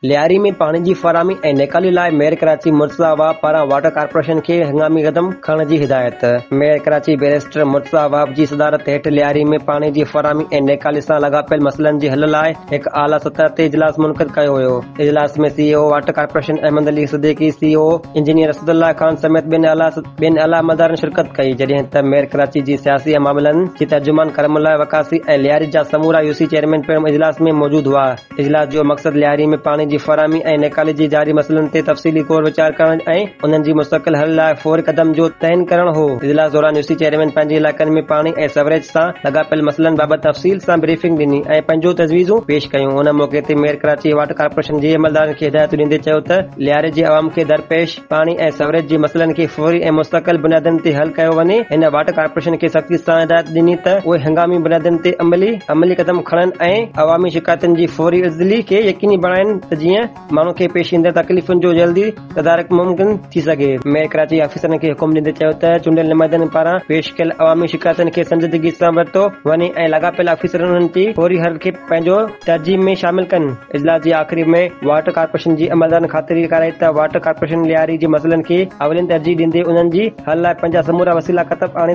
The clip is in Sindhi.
لياري ۾ پاڻي جي فراهمي ۽ نيڪالي لاء ميئر ڪراچي مرتضيٰ وهاب پاران واٽر ڪارپوريشن کي هنگامي قدم کڻڻ جي هدايت. ميئر ڪراچي بئريسٽر مرتضيٰ وهاب جي صدارت هيٺ لياري ۾ پاڻي جي فراهمي ۽ نيڪالي سان لاڳاپيل مسئلن جي حل لاء هڪ اعليٰ سطح تي اجلاس منعقد ڪيو ويو. اجلاس ۾ C E O water corporation Ahmed Ali Siddiqui, C O engineer Asadullah Khan سميت ٻين اعليٰ ٻين اعليٰ عملدارن شرڪت ڪئي، جڏهن ته ميئر ڪراچي جي سياسي معاملن جي ترجمان ڪرم الله وقاصي ۽ لياري جا سمورا يوسي چيئرمين پڻ اجلاس ۾ موجود هئا. اجلاس جو مقصد لياري ۾ پاڻي جي فراهمي ۽ نيڪالي جي جاري مسئلن تي تفصيلي غور ويچار ڪرڻ ۽ انهن جي مستقل حل لاء فوري قدم جو تعين ڪرڻ هو. اجلاس دوران يوسي چيئرمين پنهنجي علائقن ۾ پاڻي ۽ سيوريج سان لاڳاپيل مسئلن بابت تفصيل سان بريفنگ ڏني ۽ پنهنجون تجويزون پيش ڪيون. ان موقعي تي ميئر ڪراچي واٽر ڪارپوريشن جي عملدارن کي هدايتون ڏيندي چيو ته لياري جي عوام کي درپيش پاڻي ۽ سيوريج جي مسئلن کي فوري ۽ مستقل بنيادن تي حل ڪيو وڃي. هن واٽر ڪارپوريشن کي سختي سان هدايت ڏني ته اهي هنگامي بنيادن تي عملي عملي قدم کڻن ۽ عوامي شڪايتن جي فوري ازلي کي يقيني بڻائين ته جيئن ماڻهن کي پيش ايندڙ تڪليفن جو جلدي تدارڪ ممڪن ٿي سگهي. ميئر ڪراچي آفيسرن کي حڪم ڏيندي چيو ته چونڊيل نمائندن پاران پيش ڪيل عوامي شڪايتن کي سنجيدگي سان ورتو وڃي ۽ لاڳاپيل آفيسر انهن جي فوري حل کي پنهنجو ترجيح ۾ شامل ڪن. اجلاس جي آخري ۾ واٽر ڪارپوريشن جي عملدارن خاطري ڪرائي ته واٽر ڪارپوريشن لياري جي مسئلن کي اولين ترجيح ڏيندي انهن جي حل لاء پنهنجا سمورا وسيلا ڪتب آڻيندي.